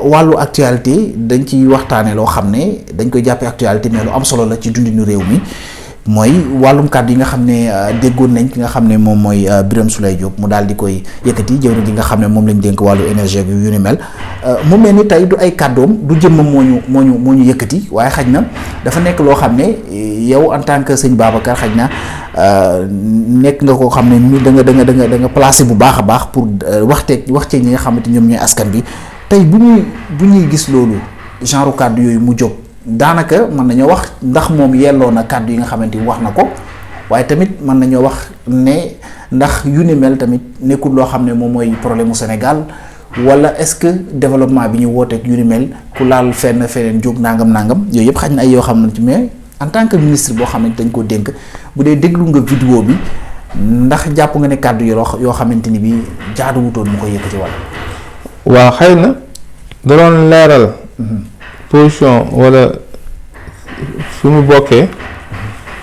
wàllu actualité dañ ci waxtaanee loo xam ne dañ koy jàppee actualité mais lu am solo la ci dundinu réew mi mooy wàllum kàddu yi nga xam ne déggoon nañ ki nga xam ne moom mooy Birame Souleye Diop mu daal di koy yëkkati jëwriñ gi nga xam ne moom lañ dénk wàllu énergie yu ni mel mu mel ni tey du ay kàddoom du jëmmam moo ñu yëkkati waaye xaj na dafa nekk loo xam ne yow en tant que sëñ Babacar xaj na nekk nga koo xam ne ni da nga placé bu baax a baax pour wax ci ñi nga xamante ñoom ñooy askan bi tey bu ñuy gis loolu genre kàddu yooyu mu jóg daanaka mën nañoo wax ndax moom yelloo na kàddu yi nga xamante ni wax na ko waaye tamit mën nañoo wax ne ndax yu ni mel tamit nekkul loo xam ne moom mooy problème mu Sénégal wala est-ce que développement bi ñu wooteeg yu ni mel ku laal feneen jóg nangam yooyu yëpp xaj na ay yoo xam ne ci mais en tant que ministre boo xam ne dañ ko dénk bu dee déglu nga vidéo bi ndax jàpp nga ne kàddu yoo xamante ni bi jaaduwutoon mu koy yëkkati wala. waaw xëy na da doon leeral. position wala fi mu bokkee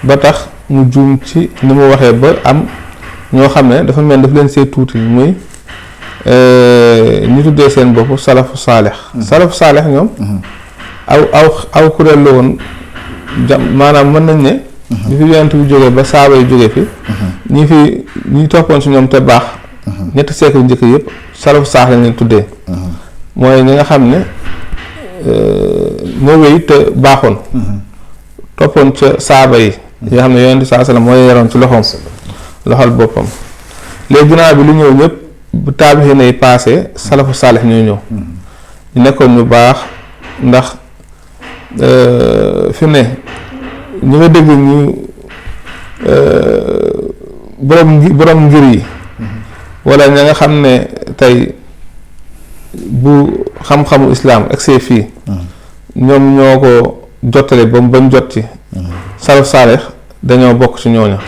ba tax mu juum ci ni mu waxee ba am ñoo xam ne dafa mel daf leen see tuuti muy ñu tuddee seen bopp salafu saalex salafu saalex ñoom aw kuréel la woon maanaam mën nañ ne bi fi yonent bi jógee ba saaba yi jógee fi ñi toppoon si ñoom te baax ñetti siècle njëkk yëpp salafu saalix lañ leen tuddee mooy ñi nga xam ne moo wéy te baaxoon toppoon ca saaba yi yoo xam ne yonent bi saa sallam mooy yaroon ci loxol boppam léegi ginnaaw bi lu ñëw ñëpp bu taabixiin yi paase salafu saalix ñoo ñëw ñu nekkoon ñu baax ndax fi ne ñu nga dégg ñu borom ngir yi wala ña nga xam ne tey bu xam-xamu islaam agsee fii ñoom ñoo ko jottale ba mu jot ci salaf saalix dañoo bokk ci ñooña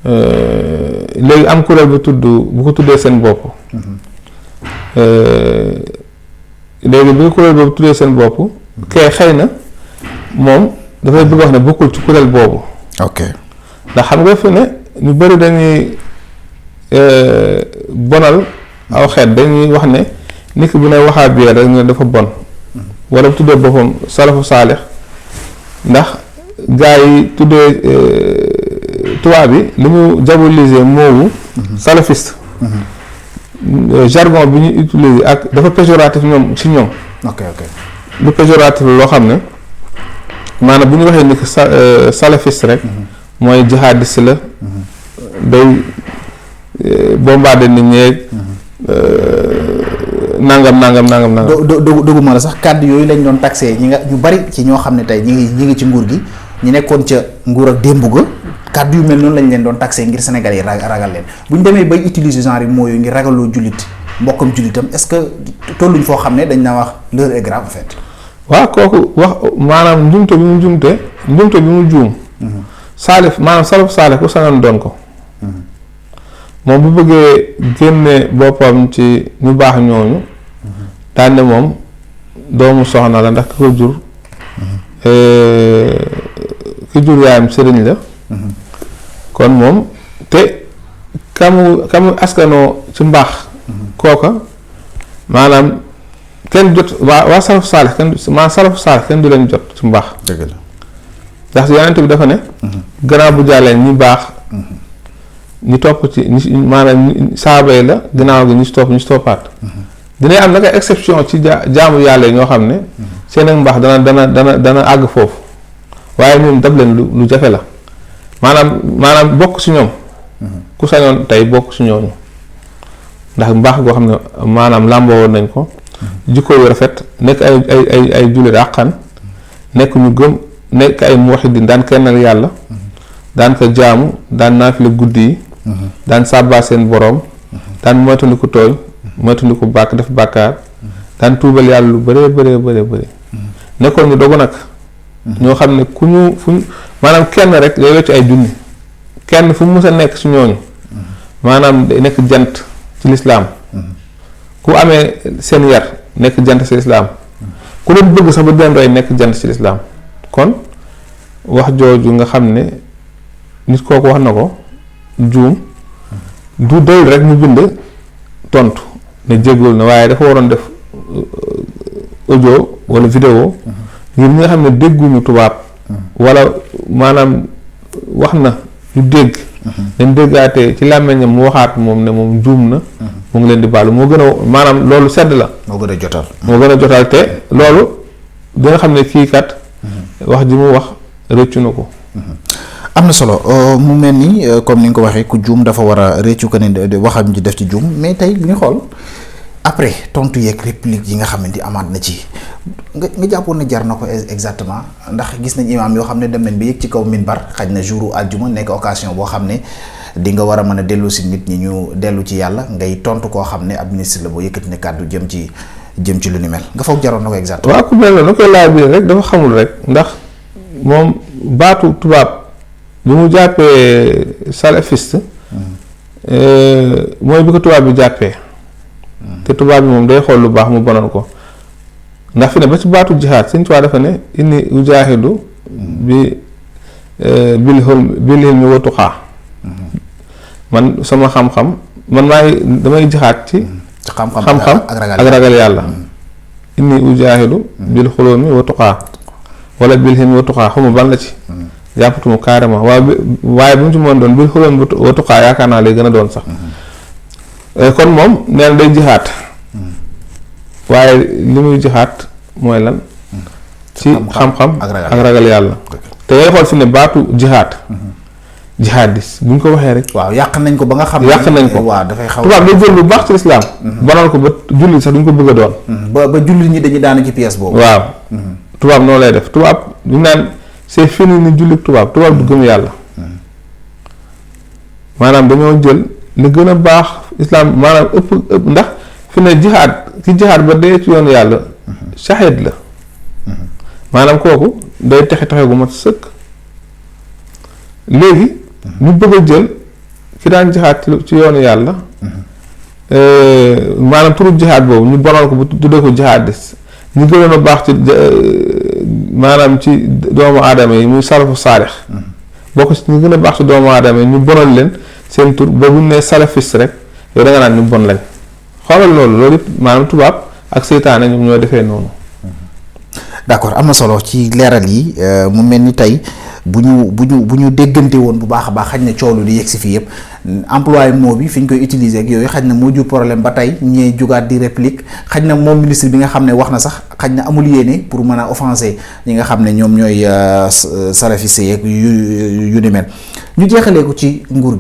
léegi am kuréel bu ko tuddee seen bopp léegi bi kuréel boobu tuddee seen bopp kay xëy na moom dafay bëgg wax ne bokkul ci kuréel boobu ok ndax xam nga fi ne ñu bari dañuy bonal aw xeet dañuy wax ne nit ki bu ne waxaa biir rek ne dafa bon wala bu tuddee boppam salafu saalix ndax gaa yi tuddee tubaab bi li mu diaboliser moomu salafiste jargon bi ñu utiliser ak dafa péjoratif ñoom ci ñoom lu péjoratif loo xam ne maanaam bu ñu waxee ni que salafiste rek mooy jihadiste la day bombardé nit ñeeg nangam. doguma la sax kàddu yooyu lañ doon taxé ñu bari ci ñoo xam ne tey ñi ngi ci nguur gi ñu nekkoon ca nguur ak démb ga kàddu yu mel noonu lañ leen doon taxé ngir Sénégal yi ragal leen bu ñu demee bay utiliser genre yi mooyu ngir ragaloo jullit mbokkam jullitam est-ce que tolluñ foo xam ne dañ naa wax l'heure est grave en fait. waaw kooku wax maanaam njumte bi mu juum. saalif maanaam salaf saalif ku sañoon doon ko. moom bu bëggee génne boppam ci ñu baax ñooñu daan ne moom doomu soxna la ndax ki ko jur ki jur yaayam sëriñ la kon moom te kamu askanoo ci mbaax kooka maanaam kenn jot waa salafu saalix kenn du leen jot ci mbaax dëgg la ndax yonent bi dafa ne gannaaw bu jàllee ñi baax ñu topp ci maanaam saaba yi la ginnaaw gi ñu si toppaat dina am nag ay exception ci jaamu yàlla yi ñoo xam ne seen ak mbaax dana àgg foofu waaye ñun dab leen lu jafe la maanaam bokk si ñoom ku sañoon tey bokk si ñooñu ndax mbaax goo xam ne maanaam làmboo woon nañ ko jikko yu rafet nekk ay jullit àqan nekk ñu gëm nekk ay muwahhidin daan kennal yàlla daan ko jaamu daan naafile guddi yi daan sàbbaa seen boroom daan moytandiku tooñ moytandiku def bàkkaar daan tuubal yàlla lu bëree nekkoon ñu dogu nag ñoo xam ne maanaam kenn rek day wecc ay junni kenn fu mu mës a nekk si ñooñu maanaam day nekk jant ci lislaam ku amee seen yar nekk jant ci lislaam ku leen bëgg sax ba den roy nekk jant ci lislaam kon wax jooju nga xam ne nit kooku wax na ko juum du doyul rek ñu bind tontu ne jéggul na waaye dafa waroon def audio wala vidéo ngir ñi nga xam ne dégguñu tubaab wala maanaam wax na ñu dégg dañ déggaatee ci làmmiñam mu waxaat moom ne moom juum na mu ngi leen di baalu moo gën a maanaam loolu sedd la moo gën a jotal. moo gën a jotal te loolu di nga xam ne kii kat wax ji mu wax rëccu na ko. am na solo mu mel ni comme ni nga ko waxee ku juum dafa war a réccu ko ne waxam ji def ci juum mais tey bu ñu xool après tontu yeeg réplique yi nga xamante amaat na ci nga jàppoon ne jar na ko exactement ndax gis nañ imaam yoo xam ne dem nañ ba yëg ci kaw minbar xaj na jouru aljuma nekk occasion boo xam ne di nga war a mën a dellu si nit ñi ñu dellu ci yàlla ngay tontu koo xam ne ab ministre la boo yëkkati ne kàddu jëm ci lu ni mel nga foog jaroon na ko exactement. waaw ku mel noonu koy laaj bi rek dafa xamul rek ndax moom baatu tubaab bi mu jàppee salafiste mooy bi ko tubaab bi jàppee te tubaab bi moom day xool lu baax mu bonal ko ndax fi ne ba ci baatu jihaad Sëñ Tuubaa dafa ne inni ujaahidu bil hilmi wa tuqaa man sama xam-xam man damay jihaad ci xam-xam ak ragal yàlla inni ujaahidu bil xulumi wa tuqaa wala bil hilmi wa tuqaa xamu ban la ci jàppatuma carrément waaye bu mu ci mën doon bil xulumi wa tuqaa yaakaar naa lay gën a doon sax kon moom nee na day jihaat waaye li muy jihaat mooy lan ci xam-xam ak ragal yàlla te ngay xool fi ne baatu jihaat jihadis bu ñu ko waxee rek waaw yàq nañ ko ba nga xam ne yàq nañ ko waaw dafay xaw tubaab day jël lu baax ci lislaam bonal ko ba jullit sax duñ ko bëgg a doon ba jullit ñi dañuy daanu ci pièce boobu waaw tubaab noonu lay def tubaab duñ naan c'est fini ni jullit tubaab du gëm yàlla maanaam dañoo jël li gën a baax islam maanaam ëpp ndax fi ne jihaad ki jihaad ba dee ci yoonu yàlla shahid la maanaam kooku day texe gu mat sëkk léegi ñu bëgg a jël ki daan jihaad ci yoonu yàlla maanaam turu jihaad boobu ñu bonal ko bu tuddee ko jihaadis ñu gënoon a baax ci maanaam ci doomu aadama yi muy salafu saalix bokk ci ñu gën a baax ci doomu aadama yi ñu bonal leen seen tur ba bu ñu nee salafiste rek yow da nga naan ñu bon lañ xoolal loolu it maanaam tubaab ak seytaane ñoom ñoo defee noonu. d'accord am na solo ci leeral yi mu mel ni tey bu ñu déggante woon bu baax a baax xaj na coow lu di yegg si fii yëpp employé mot bi fi ñu koy utiliser ak yooyu xaj na moo jur problème ba tey ñee jugaat di réplique xaj na moom ministre bi nga xam ne wax na sax xaj na amul yéene pour mën a offenser ñi nga xam ne ñoom ñooy salafiste yeeg yu ni mel ñu jeexalee ko ci nguur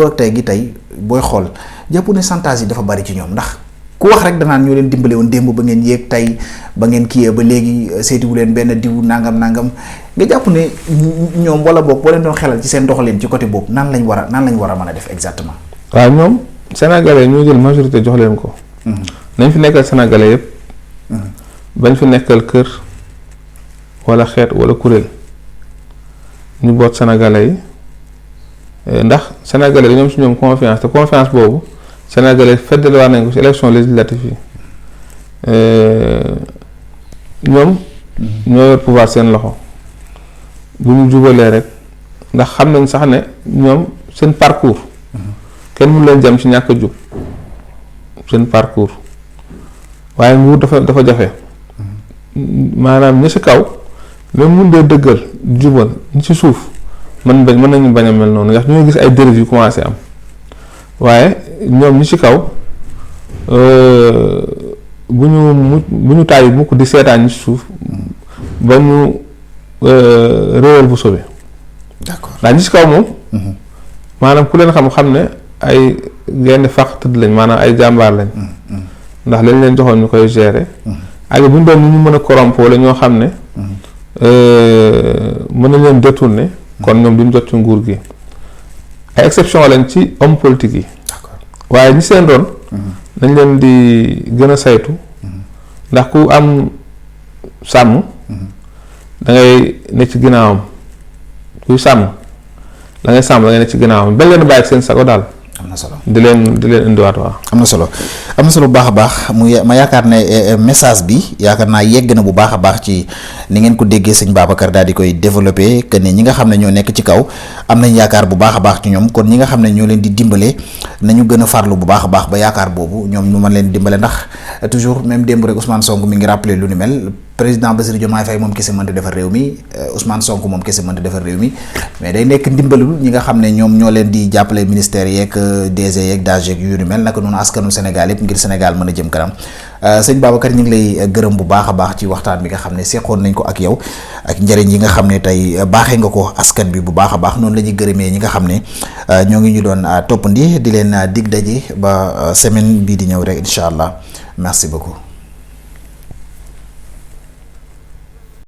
ak tey gi tey booy xool jàpp ne chantage yi dafa bari ci ñoom ndax ku wax rek danaan ñoo leen dimbale woon démb ba ngeen yéeg tey ba ngeen kiyee ba léegi seetiwu leen benn diw nangam nga jàpp ne ñoom wala boog boo leen doon xelal ci seen doxalin ci côté boobu nan lañ war a mën a def exactement. waaw ñoom sénégalais ñoo jël majorité jox leen ko. nañ fi nekkal sénégalais yëpp. bañ fi nekkal kër wala xeet wala kuréel ñu boot sénégalais yi ndax sénégalais dañoo am si ñoom confiance te confiance boobu. Sénégalais feddaliwaat nañ ko ci élection législative yi ñoom ñoo yor pouvoir seen loxo bu ñu jubalee rek ndax xam nañ sax ne ñoom seen parcours kenn mënu leen jam ci ñàkk a jub seen parcours waaye nguur dafa jafe maanaam ñi ci kaw même mun dee dëggal jubal ñi ci suuf mën nañu bañ a mel noonu ndax ñoo gis ay dérives yu commencé am waaye ñoom ñi ci kaw bu ñu tàyyi mukk di seetaan ñi ci suuf ba ñu réewal bu sobe ndax ñi ci kaw moom maanaam ku leen xam ne ay genn fàq tëdd lañ maanaam ay jàmbaar lañ ndax lañ leen joxoon ñu koy gérer ak bu ñu doon ñu mën a corrompre wala ñoo xam ne mën nañ leen détourner kon ñoom duñ jot ci nguur gi ay exception lañ ci homme politique yi waaye ñi seen doon nañ leen di gën a saytu ndax ku am sàmm da ngay ne ci ginnaawam kuy sàmm da ngay sàmm da ngay ne ci ginnaawam bañ leen bàyyi seen sago daal am na solo di leen indiwaat waaw. am na solo bu baax a baax ma yaakaar ne message bi yaakaar naa yegg na bu baax a baax ci ni ngeen ko déggee sëñ Babacar daal di koy développé que ne ñi nga xam ne ñoo nekk ci kaw am nañ yaakaar bu baax a baax ci ñoom kon ñi nga xam ne ñoo leen di dimbale nañu gën a farlu bu baax a baax ba yaakaar boobu ñoom ñu mën leen dimbale ndax toujours même démb rek Ousmane Sonko mi ngi rappelé lu ni mel président Bassirou Diomaye Faye moom kese mënta defar réew mi Ousmane Sonko moom kese mënta defar réew mi mais day nekk ndimbalul ñi nga xam ne ñoom ñoo leen di jàppale ministères yeeg DG yeeg DAGE yeeg yu ni mel naka noonu askanu Sénégal yëpp ngir Sénégal mën a jëm kanam sëñ Babacar ñu ngi lay gërëm bu baax a baax ci waxtaan bi nga xam ne seqoon nañ ko ak yow ak njëriñ yi nga xam ne tey baaxee nga ko askan bi bu baax a baax noonu la ñuy gërëmee ñi nga xam ne ñoo ngi ñu doon toppandi di leen dig daje ba semaine bii di ñëw rek incha allah merci beaucoup.